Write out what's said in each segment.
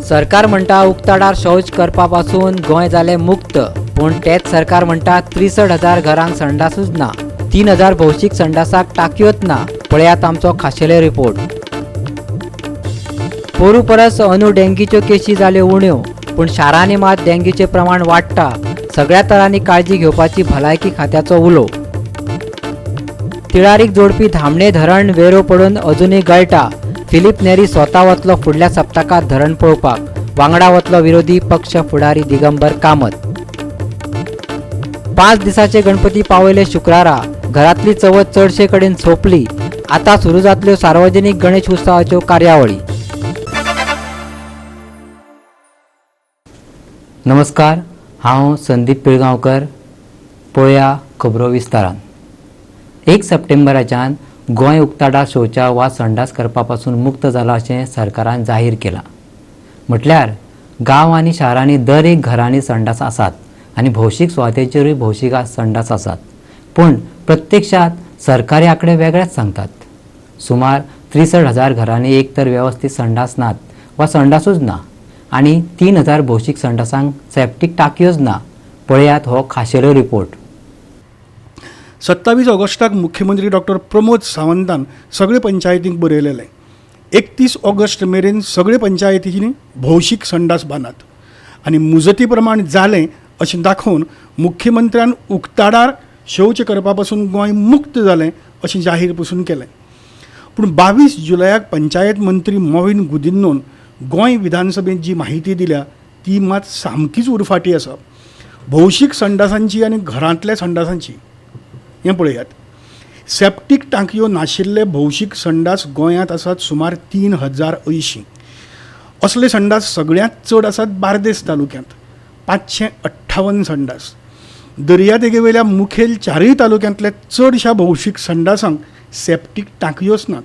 सरकार म्हणटा उक्ताडार शौच करपा पासून गोंय जालें मुक्त, पूण तेच सरकार म्हणटा 63,000 घरांक संडासूच ना, 3,000 भौशीक संडासाक टाकयोच ना. पळयात आमचो खाशेलो रिपोर्ट. पोरू परस अंदू डेंगीच्यो केशी जाल्यो उण्यो, पूण शारांनी मात डेंगीचें प्रमाण वाडटा. सगळ्या तरांनी काळजी घेवपाची भलायकी खात्याचो उलो. तिळारीक जोडपी धामणे धरण वेरो पडून अजुनूय गळटा. फिलीप नेरी स्वता वतलो फुडल्या सप्तकांत धरण पळोवपाक, वांगडा वतलो विरोधी पक्ष फुडारी दिगंबर कामत. 5 दिसाचे गणपती पावयले शुक्रारा. घरातली चवथ चडशे कडेन सोंपली. आता सुरू जातल्यो सार्वजनिक गणेश उत्सवाच्यो कार्यावळी. नमस्कार, हांव संदीप पिळगांवकर. पळया खबरो विस्तारान. 1 सप्टेंबराच्यान गोंय उक्ताडा शौचा वा संडास करपा पासून मुक्त जाला अशें सरकारान जाहीर केलां. म्हटल्यार गांव आनी शारांनी दर एक घरांनी संडास आसात आनी भौशीक सुवातेचेरूय भौशीक संडास आसात, पूण प्रत्यक्षात सरकारी आंकडे वेगळेच सांगतात. सुमार 63,000 घरांनी एक तर वेवस्थीत संडास नात वा संडासूच ना आनी 3,000 भौशीक संडासांक सेप्टीक टाकयोच ना. पळयात हो खाशेलो रिपोर्ट. 27 ऑगस्टाक मुख्यमंत्री डॉक्टर प्रमोद सावंतान सगळे पंचायतींक बरयलेलें, 31 ऑगस्ट मेरेन सगळे पंचायतींनी भौशीक संडास बांदात आनी मुजती प्रमाण जालें अशें दाखोवन मुख्यमंत्र्यान उक्ताडार शौच करपा पासून गोंय मुक्त जालें अशें जाहीर पसून केलें. पूण 22 जुलयाक पंचायत मंत्री मॉविन गुदिन्होन गोंय विधानसभेंत जी माहिती दिल्या ती मात सामकीच उरफाटी आसा. भौशीक संडासांची आनी घरांतल्या संडासांची हें पळयात. सेप्टीक टांकयो नाशिल्ले भौशीक संडास गोंयांत आसात सुमार 3,080. असले संडास सगळ्यांत चड आसात बार्देस तालुक्यांत 558 संडास. दर्यादेगेवेल्या मुखेल 4 तालुक्यांतले चडश्या भौशीक संडासांक सेप्टीक टांकयोच नात.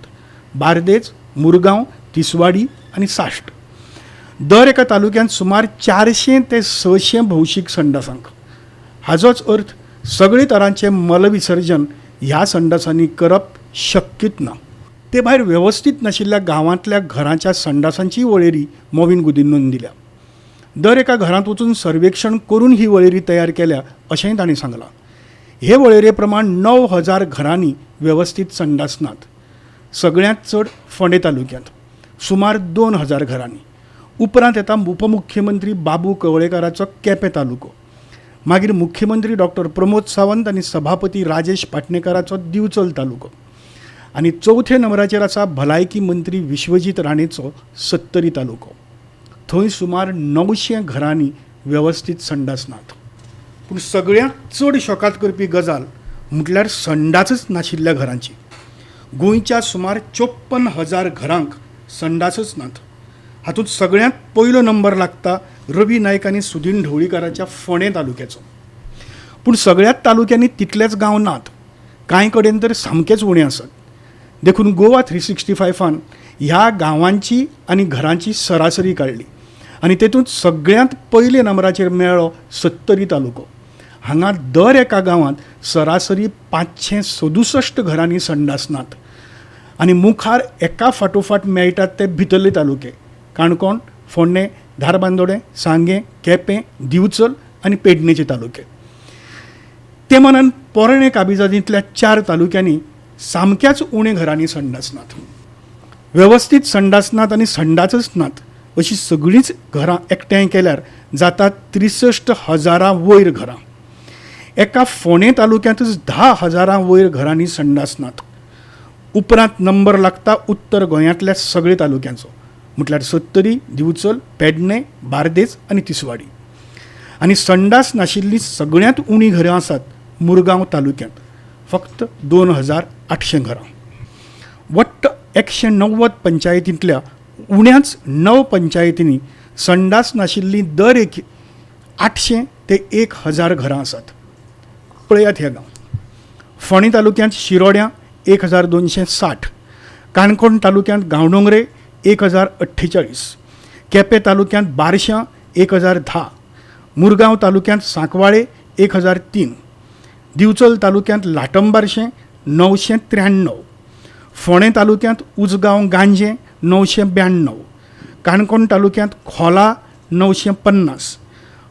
बार्देस, मुरगांव, तिसवाडी आनी साश्ट. दर एका तालुक्यांत सुमार 400 ते 600 भौशीक संडासांक. हाजोच अर्थ सगळे तरांचें मलविसर्जन ह्या संडासांनी करप शक्यूच ना. ते भायर वेवस्थीत नाशिल्ल्या गांवांतल्या घरांच्या संडासांची वळेरी मॉविन गुदिन्होन दिल्या. दर एका घरांत वचून सर्वेक्षण करून ही वळेरी तयार केल्या अशेंय तांणी सांगलां. हे वळेरे प्रमाण 9,000 घरांनी वेवस्थीत संडास नात. सगळ्यांत चड फोंडें तालुक्यांत सुमार 2,000 घरांनी. उपरांत येता उपमुख्यमंत्री बाबू कवळेकाराचो केपें तालुको, मागीर मुख्यमंत्री डॉक्टर प्रमोद सावंत आनी सभापती राजेश पाटणेकाराचो दिवचल तालुको आनी चवथे नंबराचेर आसा भलायकी मंत्री विश्वजीत राणेचो सत्तरी तालुको. थंय सुमार 900 घरांनी वेवस्थीत संडास नात. पूण सगळ्यांत चड शॉकात करपी गजाल म्हटल्यार संडासच नाशिल्ल्या घरांची. गोंयच्या सुमार 54,000 घरांक संडासच नात. हातूंत सगळ्यांत पयलो नंबर लागता रवी नायक आनी सुदीन ढवळीकाराच्या फोंडें तालुक्याचो. पूण सगळ्याच तालुक्यांनी तितलेच गांव नात, कांय कडेन तर सामकेच उणे आसात. देखून गोवा 365 ह्या गांवांची आनी घरांची सरासरी काडली आनी तेतूंत सगळ्यांत पयले नंबराचेर मेळ्ळो सत्तरी तालुको. हांगा दर एका गांवांत सरासरी 567 घरांनी संडास नात आनी मुखार एका फाटोफाट मेळटात ते भितरले तालुके काणकोण, फोंडें, धारबांदोडें, सांगें, केपें, दिवचल आनी पेडणेचे तालुके. ते मानान पोरणे काबिजादींतल्या 4 तालुक्यांनी सामक्याच उणे घरांनी संडास नात. वेवस्थीत संडास नात आनी संडासच नात अशी सगळींच घरां एकठांय केल्यार जातात 63,000 वयर घरां. एका फोंडें तालुक्यांतच 10,000 वयर घरांनी संडास नात. उपरांत नंबर लागता उत्तर गोंयांतल्या सगळे तालुक्यांचो, म्हटल्यार सत्तरी, दिवचल, पेडणें, बार्देस आनी तिसवाडी. आनी संडास नाशिल्लीं सगळ्यांत उणीं घरां आसात मुरगांव तालुक्यांत, फक्त 2,800 घरां. वट्ट 190 पंचायतींतल्या उण्याच 9 पंचायतींनी संडास नाशिल्लीं दर एक 800 ते 1,000 घरां आसात. पळयात हे गांव. फोंडें तालुक्यांत शिरोड्यां 1,260, काणकोण तालुक्यांत गांवडोंगरे 1,048, केपें तालुक्यांत बारशां 1,010, मुरगांव तालुक्यांत सांकवाळे 1,003, दिवचल तालुक्यांत लाटंबारशें 993, फोंडें तालुक्यांत उजगांव गांजें 992, काणकोण तालुक्यांत खोला 950,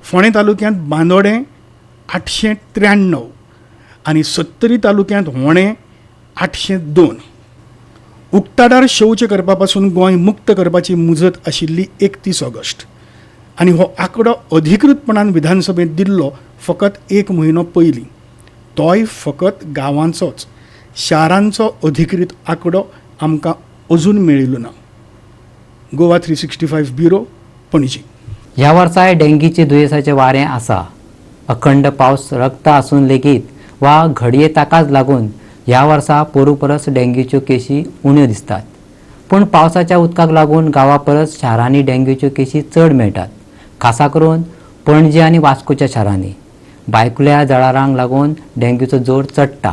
फोंडें तालुक्यांत बांदोडें 893 आनी सत्तरी तालुक्यांत होणें 802. उक्ताडार शौच करपा पासून गोंय मुक्त करपाची मुजत आशिल्ली 31 ऑगस्ट आनी हो आंकडो अधिकृतपणान विधानसभेंत दिल्लो फकत एक म्हयनो पयलीं, तोय फकत गांवांचोच. शारांचो अधिकृत आंकडो आमकां अजून मेळिल्लो ना. गोवा 365 ब्युरो, पणजी. ह्या वर्साय डेंगीचे दुयेंसाचें वारें आसा. अखंड पावस रगता आसून लेगीत वा घडये ताकाच लागून ह्या वर्सा पोरू परस डेंग्यूच्यो केशी उण्यो दिसतात. पूण पावसाच्या उदकाक लागून गांवा परस शारांनी डेंग्यूच्यो केशी चड मेळटात, खासा करून पणजे आनी वास्कोच्या शारांनी. बायकुल्या जळारांक लागून डेंग्यूचो जोर चडटा.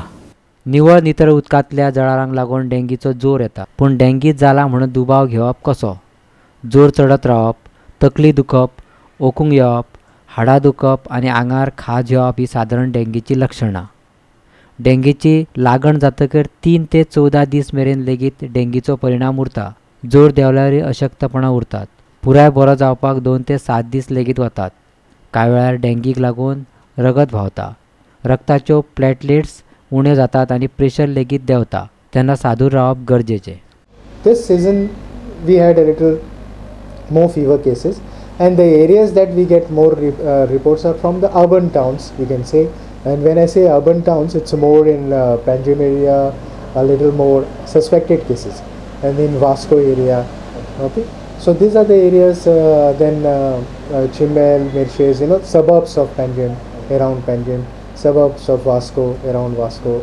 निवळ नितळ उदकांतल्या जळारांक लागून डेंगीचो जोर येता. पूण डेंगीत जाला म्हणून दुबाव घेवप कसो? जोर चडत रावप, तकली दुखप, ओकूंक येवप, हाडां दुखप आनी आंगार खाज येवप ही सादारण डेंगीचीं लक्षणां. डेंगीची लागण जातकीर 3 ते 14 दीस मेरेन लेगीत डेंगीचो परिणाम उरता. जोर देंवल्यारय अशक्तपणां उरतात. पुराय बरो जावपाक 2 ते 7 दीस लेगीत वतात. कांय वेळार डेंगीक लागून रगत व्हांवता, रक्ताच्यो प्लेटलेट्स उण्यो जातात आनी प्रेशर लेगीत देंवता. तेन्ना सादूर रावप गरजेचें. This season we had a little more fever cases, and the areas that we get more reports are from the urban towns, we can say. And when I say urban towns, it's more in Panjim area, a little more suspected cases, and in Vasco area. Okay, so these are the areas. Then Chimbel, Mirches, you know, suburbs of Panjim, around Panjim, suburbs of Vasco, around Vasco.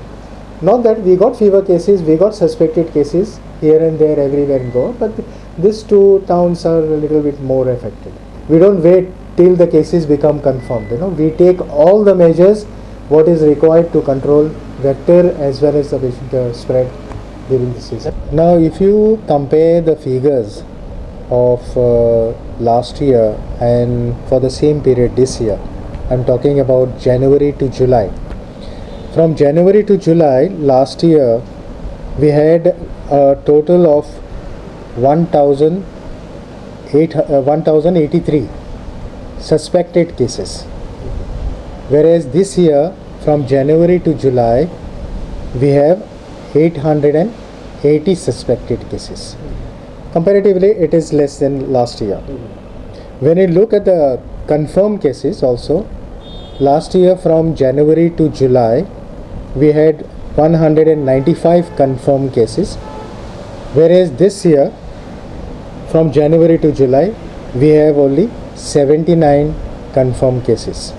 Not that we got fever cases, we got suspected cases here and there everywhere in Goa, but these two towns are a little bit more affected. We don't wait till the cases become confirmed, you know, we take all the measures what is required to control vector as well as the patient spread during the season. Now if you compare the figures of last year and for the same period this year, I'm talking about January to July. From January to July last year, we had a total of 1,083 suspected cases, whereas this year from January to July we have 880 suspected cases. Comparatively, it is less than last year. When you look at the confirmed cases also, last year from January to July we had 195 confirmed cases, whereas this year from January to July we have only 79 confirmed cases.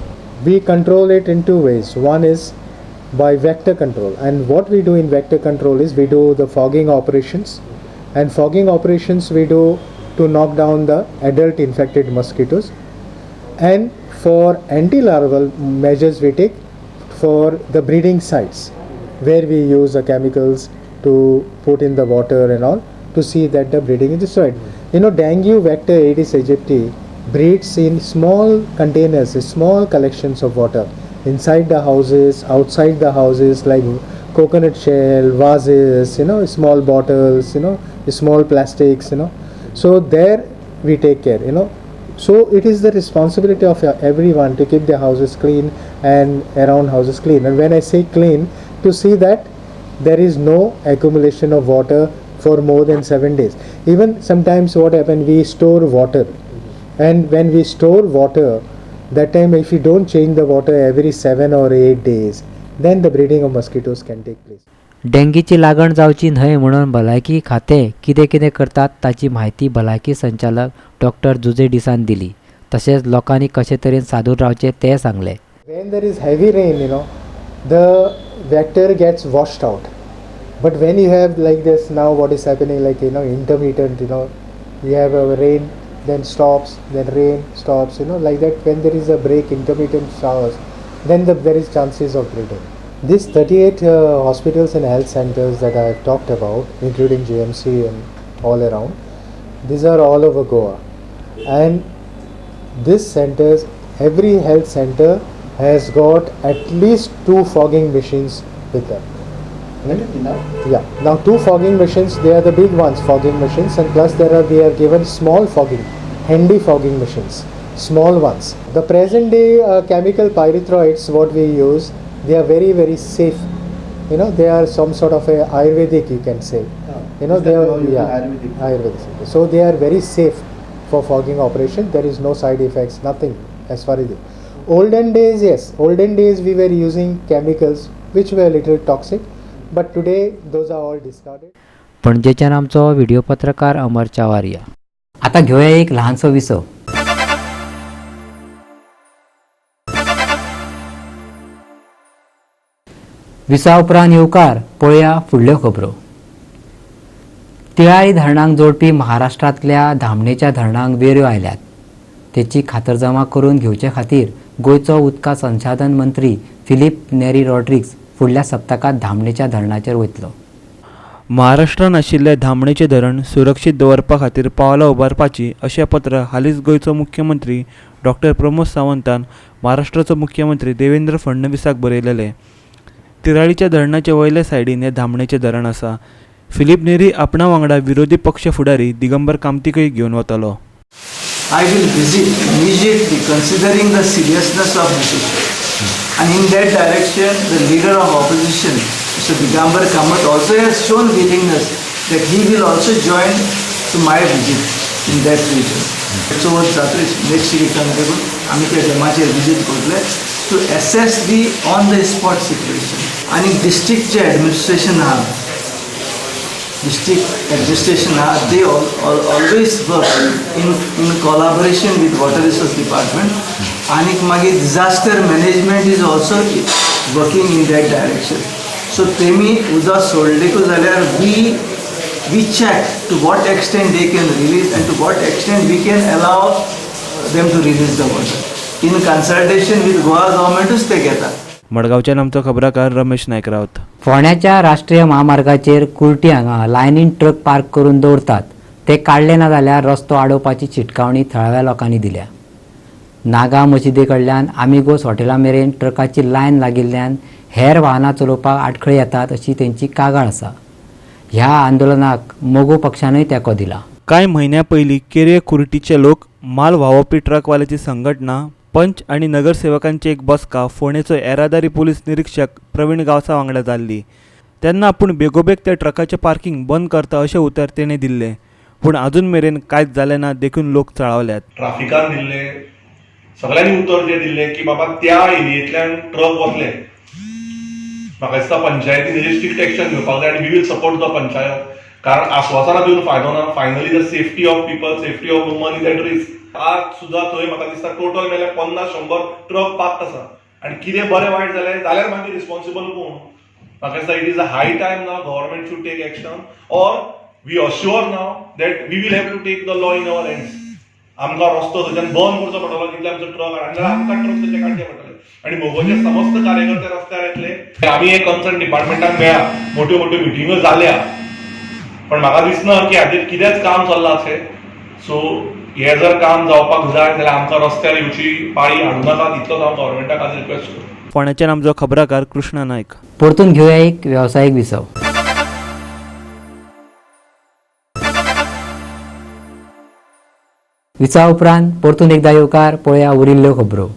We control it in two ways. One is by vector control, and what we do in vector control is we do the fogging operations, and fogging operations we do to knock down the adult infected mosquitoes, and for anti-larval measures we take for the breeding sites where we use the chemicals to put in the water and all to see that the breeding is destroyed. You know, dengue vector Aedes aegypti breeds in small containers, small collections of water inside the houses, outside the houses, like coconut shell, vases, you know, small bottles, you know, small plastics, you know. So there we take care, you know. So it is the responsibility of everyone to keep their houses clean and around houses clean. And when I say clean, to see that there is no accumulation of water for more than 7 days. Even sometimes what happens, we store water, and when we store water, that time if you don't change the water every 7 or 8 days, then the breeding of mosquitoes can take place. डेंगीची लागण जावची न्हय म्हणून भलायकी खातें कितें कितें करतात ताची म्हायती भलायकी संचालक डॉक्टर जुजे डिसान दिली. तशेंच लोकांनी कशे तरेन सादूर रावचें तें सांगलें. When there is heavy rain, you know, the vector gets washed out. But when you have like this now, what is happening, like, you know, intermittent, you know, you have a rain, then stops, then rain stops, you know, like that. When there is a break, intermittent showers, then there is chances of breeding. These 38 hospitals and health centers that I have talked about, including GMC and all around, these are all over Goa. And these centers, every health center has got at least 2 fogging machines with them. Right? Yeah. Now 2 fogging machines, they are the big ones, fogging machines, and plus there are, we have given small fogging, handy fogging machines, small ones. The present day chemical pyrethroids what we use, they are very, very safe. You know, they are some sort of a Ayurvedic, you can say. You know, they are, yeah, Ayurvedic. So they are very safe for fogging operation. There is no side effects, nothing as far as it. Olden days, yes, olden days we were using chemicals which were a little toxic, but today those are all discarded. पणजेच्यान आमचो video पत्रकार अमर चावारिया. आतां घेवया एक ल्हानसो विसव. विसा उपरांत येवकार पळया फुडल्यो खबरो. तिळारी धरणांक जोडपी महाराष्ट्रांतल्या धामणेच्या धरणांक वेऱ्यो आयल्यात. तेची खातरजमा करून घेवचे खातीर गोंयचो उदका संसाधन मंत्री फिलीप नेरी रॉड्रिग्स फुडल्या सप्तकांत धामणेच्या धरणाचेर वयतलो. महाराष्ट्रान आशिल्लें धामणेचें धरण सुरक्षीत दवरपा खातीर पावलां उबारपाची अशें पत्र हालींच गोंयचो मुख्यमंत्री डॉक्टर प्रमोद सावंतान महाराष्ट्राचो मुख्यमंत्री देवेंद्र फडणवीसाक बरयलेलें. तिराळीच्या धरणाचे वयले सायडीन हें धामणेचें धरण आसा. फिलीप नेरी आपणा वांगडा विरोधी पक्ष फुडारी दिगंबर कामतीकय घेवन वतलो. I will visit immediately considering the seriousness of this issue. And in that direction, the leader of opposition, Mr. Digambar Kamat, also has shown willingness that he will also join to my visit in that region. So, next week, आमी त्या डॅमाचेर visit करतले to assess the on the spot situation. आनी डिस्ट्रिक्टचें administration आहा, district administration, they always work in collaboration with water resource department. And मागीर disaster management is also working in that direction. So तेमी उदक सोडलेकू जाल्यार we check to what extent they can release and to what extent we can allow them to release the water. In consultation with Goa government ते घेतात. मडगांवच्यान आमचो खबराकार रमेश नायक रावत. फोंड्याच्या राष्ट्रीय म्हामार्गाचेर कुर्टी हांगा लायनीन ट्रक पार्क करून दवरतात ते काडले ना जाल्यार रस्तो आडोवपाची शिटकावणी थळाव्या लोकांनी दिल्या. नागा मशिदे कडल्यान आमिगोस हॉटेला मेरेन ट्रकाची लायन लागिल्ल्यान हेर वाहनां चलोवपाक आडखळी येतात अशी तेंची कागाळ आसा. ह्या आंदोलनाक मगो पक्षानूय तेंको दिला. कांय म्हयन्या पयलीं केरे कुर्टीचे लोक माल व्हांवोवपी ट्रकवाल्याची संघटना पंच आनी नगरसेवकांची एक बसका फोंडेचो येरादारी पुलीस निरीक्षक प्रवीण गांवसा वांगडा जाल्ली. तेन्ना आपूण बेगोबेग त्या ट्रकाचें पार्किंग बंद करता अशें उतर तेणें दिल्लें, पूण आजून मेरेन कांयच जालें ना देखून लोक चाळवल्यात. ट्राफिकान दिल्लें, सगळ्यांनी उतर जें दिल्लें की बाबा त्या एरियेंतल्यान ट्रक वतले. म्हाका दिसता पंचायतीन हेजेर स्ट्रिक्ट एक्शन घेवपाक जाय आनी we will support the panchayat. कारण आश्वासनां दिवन फायदो ना. Finally the safety of people, safety of woman is at risk. आज सुद्दां थंय म्हाका दिसता टोटल मेल्यार 50-100 ट्रक पार्क आसा आनी कितें बरें वायट जालें जाल्यार मागीर रिस्पॉन्सिबल कोण? म्हाका दिसता it is a high time now government should take action or we assure now that we will have to take the law in our hands. आमकां रस्तो थंयच्यान बंद करचो पडटलो जितले आमचो ट्रक आनी आमकां ट्रक थंयचे काडचे पडटले आनी मोगोचे समस्त कार्यकर्ते रस्त्यार येतले. आमी हे कन्सर्न डिपार्टमेंटाक मेळ्ळा, मोट्यो मोट्यो मिटिंगो जाल्या, पण म्हाका दिसना की हाजेर कितेंच काम चल्लां अशें. सो हे जर काम जावपाक जाय जाल्यार आमकां रस्त्यार येवची पाळी हाडूं नाका तितलोच हांव गव्हर्मेंटाक आज रिक्वेस्ट करता. फोंड्याच्यान आमचो खबराकार कृष्णा नायक. परतून घेवया एक वेवसायीक विसव. विसवा उपरांत परतून एकदा येवकार पळया उरिल्ल्यो खबरो.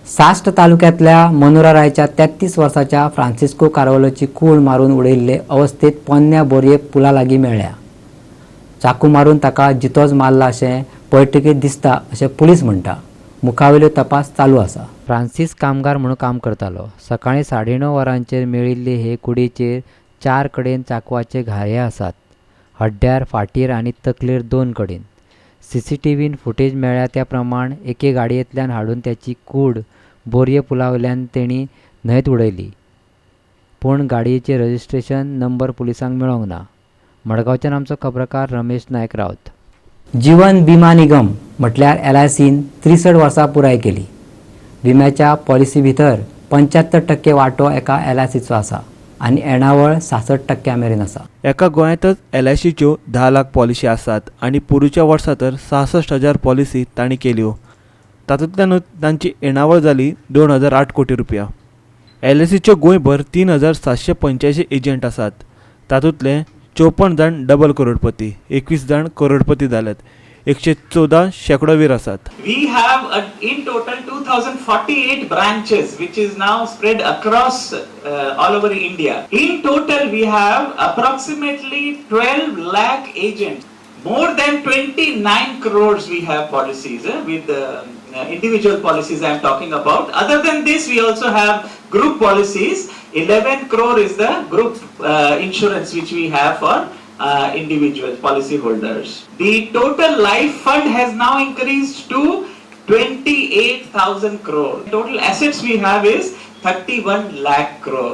साश्ट तालुक्यांतल्या मनोरा रायच्या 33 वर्साच्या फ्रांसिस्को कार्वलोची कूळ मारून उडयिल्ले अवस्थेंत पोन्न्या बोरये पुला लागीं मेळ्ळ्या. चाकू मारून ताका जितोच मारला अशें पळटकीत दिसता अशें पुलीस म्हणटा. मुखावेल्यो तपास चालू आसा. फ्रांसीस कामगार म्हणून काम करतालो. सकाळीं 9:30 वरांचेर मेळिल्ले हे कुडीचेर 4 कडेन चाकवाचे घाये आसात. हड्ड्यार, फाटीर आनी तकलेर 2 कडेन. सीसीटीव्हीन फुटेज मेळ्ळ्या त्या प्रमाण एके गाडयेंतल्यान हाडून त्याची कूड बोरये पुलावयल्यान तेणी न्हंयत उडयली. पूण गाडयेचे रजिस्ट्रेशन नंबर पुलिसांक मेळोंक ना. मडगांवच्यान आमचो खबरकार रमेश नायक रावत. जीवन विमा निगम म्हटल्यार LICन 63 वर्सां पुराय केली. विम्याच्या पॉलिसी भितर 75% वांटो एका LICचो आसा आनी येणावळ 66% मेरेन आसा. एका गोंयांतच LICच्यो 10 लाख पॉलिसी आसात आनी पोरूच्या वर्सा तर 66,000 पॉलिसी तांणी केल्यो. तातूंतल्यानूच तांची येणावळ जाली 2,008 कोटी रुपया. एलआयसीच्यो गोंयभर 3785 एजंट आसात. तातूंतले 54 जाण डबल करोडपती, 21 जाण करोडपती जाल्यात, 114 शेंकडोवीर आसात. We have in total 2048 branches which is now spread across all over India. In total we have approximately 12 lakh agents. More than 29 crores we have policies with individual policies I am talking about. Other than this, we also have group policies. 11 crore is the group insurance which we have for individual policy holders. The total life fund has now increased to 28,000 crore. Total assets we have is 31 lakh crore.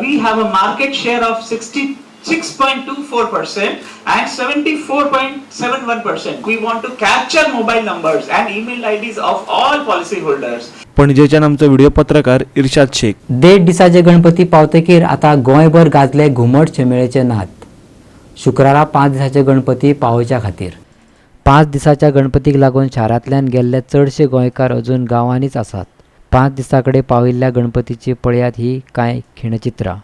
We have a market share of 66.24% and 74.71%. We want to capture mobile numbers and email IDs of all policy holders. पणजेच्यान आमचो video पत्रकार इर्शाद शेख. 1.5 दिसाचे गणपती पावतकीर आतां गोंयभर गाजले घुमट शेमेळेचे नाद. शुक्रारा 5 दिसाचे गणपती पावोवच्या खातीर 5 दिसाच्या गणपतीक लागून शारांतल्यान गेल्ले चडशे गोंयकार अजून गांवांनीच आसात. 5 दिसां कडेन पाविल्ल्या गणपतीची पळयात ही कांय खिणचित्रां.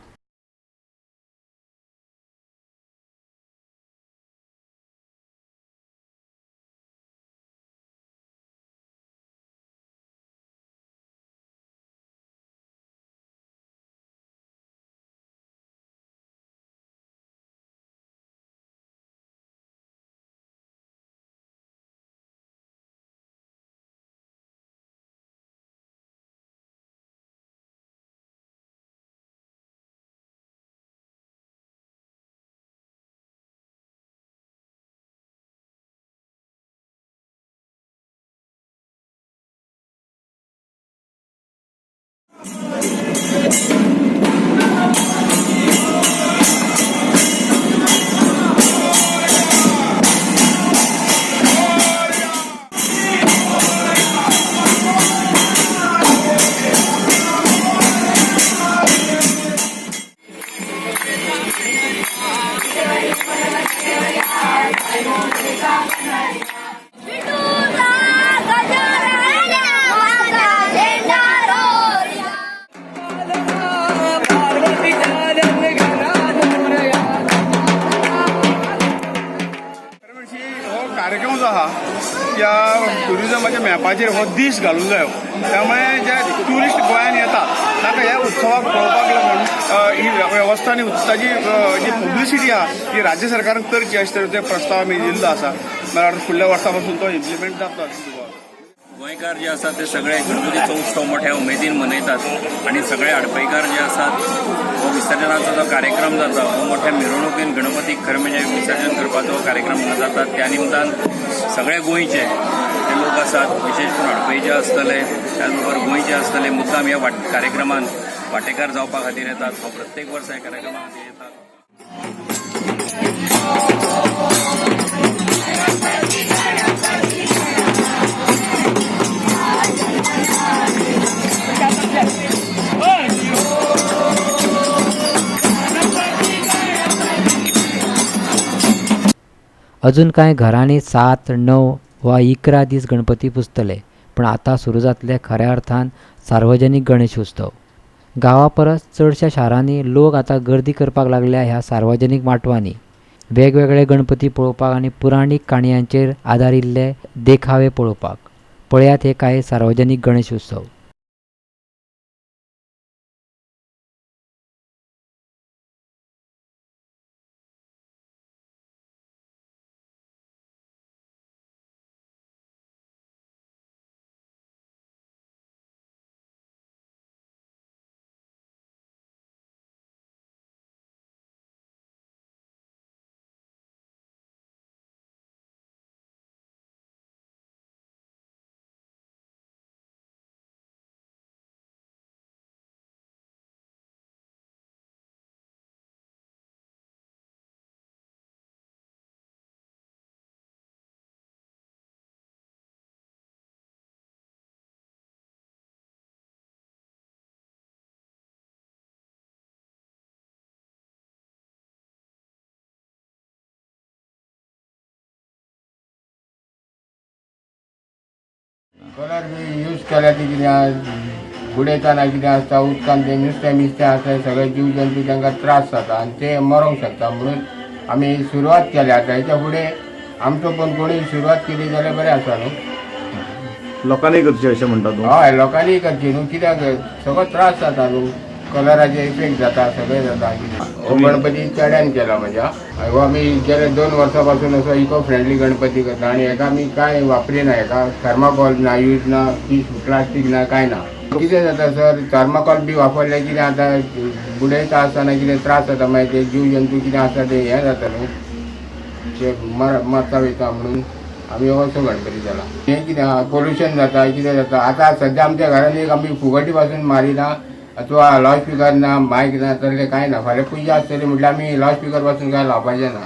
कार्यक्रम जो आहा त्या ट्युरिजमाच्या मॅपाचेर हो दीस घालूंक जायो. त्यामुळे जे ट्युरिस्ट गोंयान येता ताका ह्या उत्सवाक पळोवपाक लागून ही वेवस्था आनी ताजी जी पब्लिसिटी आहा ती राज्य सरकारान करची अशे तरेचो प्रस्ताव आमी दिल्लो आसा. म्हळ्यार फुडल्या वर्सा पासून तो इम्प्लिमेंट जातलो. गोंयकार जे आसात ते सगळे गणपतीचो उत्सव मोठ्या उमेदीन मनयतात आनी सगळे आडपयकार जे आसात हो विसर्जनाचो जो कार्यक्रम जाता हो मोठ्या मिरवणुकीन गणपतीक खरें म्हणजे विसर्जन करपाचो कार्यक्रम जाता. त्या निमतान सगळे गोंयचे जे लोक आसात, विशेश करून आडपयचे आसतले, त्याच बरोबर गोंयचे आसतले, मुद्दाम ह्या कार्यक्रमान वांटेकार जावपा खातीर येतात. हो प्रत्येक वर्सा ह्या कार्यक्रमा खातीर येतात. अजून कांय घरांनी 7, 9 वा 11 दीस गणपती पुजतले, पूण आतां सुरू जातले खऱ्या अर्थान सार्वजनीक गणेश उत्सव. गांवा परस चडश्या शारांनी लोक आतां गर्दी करपाक लागल्या ह्या सार्वजनीक माटवांनी वेगवेगळे गणपती पळोवपाक आनी पुराणीक काणयांचेर आदारिल्ले देखावे पळोवपाक. पळयात हे कांय सार्वजनीक गणेश उत्सव. कलर बी यूज केल्या ती कितें बुडयताना कितें आसता उदकान ते नुस्तें बिस्तें आसता सगळे जीव जंतू तांकां त्रास जाता आनी ते मरोंक शकता म्हणून आमी सुरवात केल्या. आतां हेच्या फुडें आमचो पण कोणी सुरवात केली जाल्यार बरें आसा न्हू. लोकांनी करचें अशें म्हणटा तूं? हय, लोकांनी करची न्हू, कित्याक सगळो त्रास जाता न्हू, कलराचे इफेक्ट जाता, सगळें जाता. हो गणपती चेड्यान केला म्हज्या. हो आमी गेले 2 वर्सां पासून असो इको फ्रेंडली गणपती करता आनी हेका आमी कांय वापरिना, हेका थर्माकॉल ना यूज ना, प्लास्टीक ना, कांय ना. कितें जाता सर, थर्माकॉल बी वापरले कितें आतां बुडयता आसतना कितें त्रास जाता, मागीर ते जीव जंतू कितें आसता ते हें जाता न्हू, ते मरता वयता म्हणून आमी हो असो गणपती जाला. हें कितें आहा पोल्युशन जाता, कितें जाता. आतां सद्या आमच्या घरान एक आमी फुगटी पासून मारिना अथवा लावड स्पिकर ना, मायक ना, तसलें कांय ना. फाल्यां पुजा आसतली म्हटल्यार आमी लावड स्पिकर पासून कांय लावपाचें ना.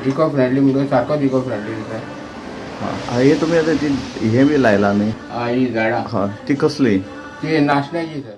इको फ्रेंडली म्हणटकच सारकोच इको फ्रेंडली सर. हे तुमी आतां ती हें बी लायलां न्ही? हय, ही झाडां. हय, ती कसली? ती नाशण्याची सर.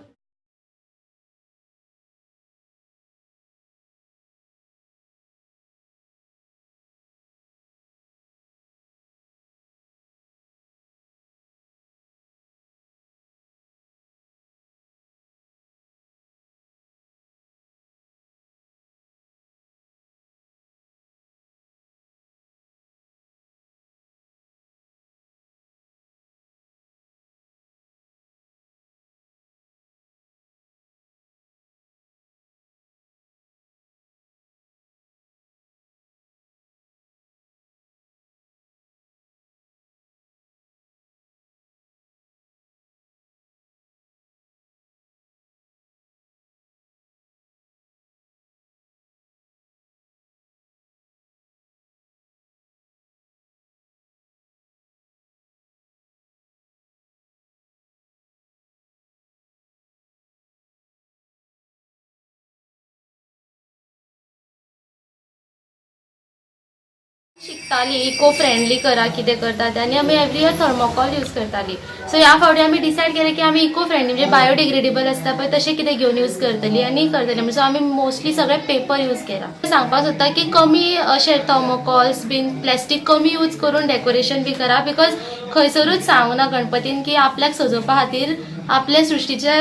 शिकताली इको फ्रेंडली करा कितें करता ते, आनी आमी एवरी इयर थर्मोकॉल यूज करताली. सो ह्या फावटी आमी डिसायड केलें की आमी इको फ्रेंडली म्हणजे बायोडिग्रेडेबल आसता पळय तशें कितें घेवन यूज करतली आनी करतली. सो आमी मोस्टली सगळे पेपर यूज केला. सांगपाक सोदता की कमी अशें थर्मोकॉल्स बीन प्लास्टीक कमी यूज करून डेकोरेशन बी करा, because खंयसरूच सांगूना गणपतीन की आपल्याक सजोवपा खातीर आपल्या सृश्टीचे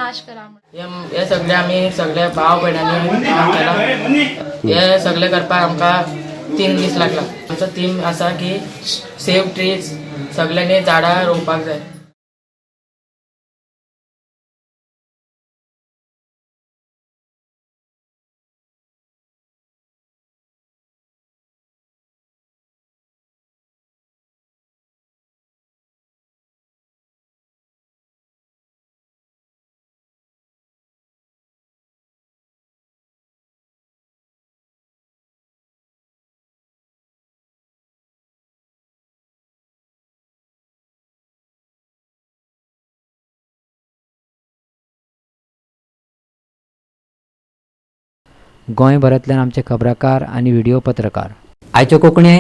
नाश करा. हे सगळे आमी सगळे भाव भयणांनी काम केला. हे सगळे करपाक आमकां 3 दीस लागला. आमचो थीम आसा की सेव ट्रीज, सगळ्यांनी झाडां रोवपाक जाय. गोंयभरांतल्यान आमचे खबराकार आनी व्हिडिओ पत्रकार. आयच्यो कोंकणी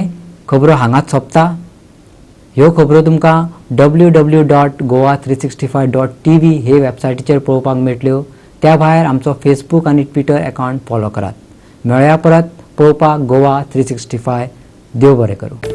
खबरो हांगाच सोंपता. ह्यो खबरो तुमकां www.goa365.tv हे वेबसायटीचेर पळोवपाक मेळटल्यो. त्या भायर आमचो फेसबूक आनी ट्विटर अकावंट फॉलो करात. मेळया परत पळोवपाक गोवा 365. देव बरें करूं.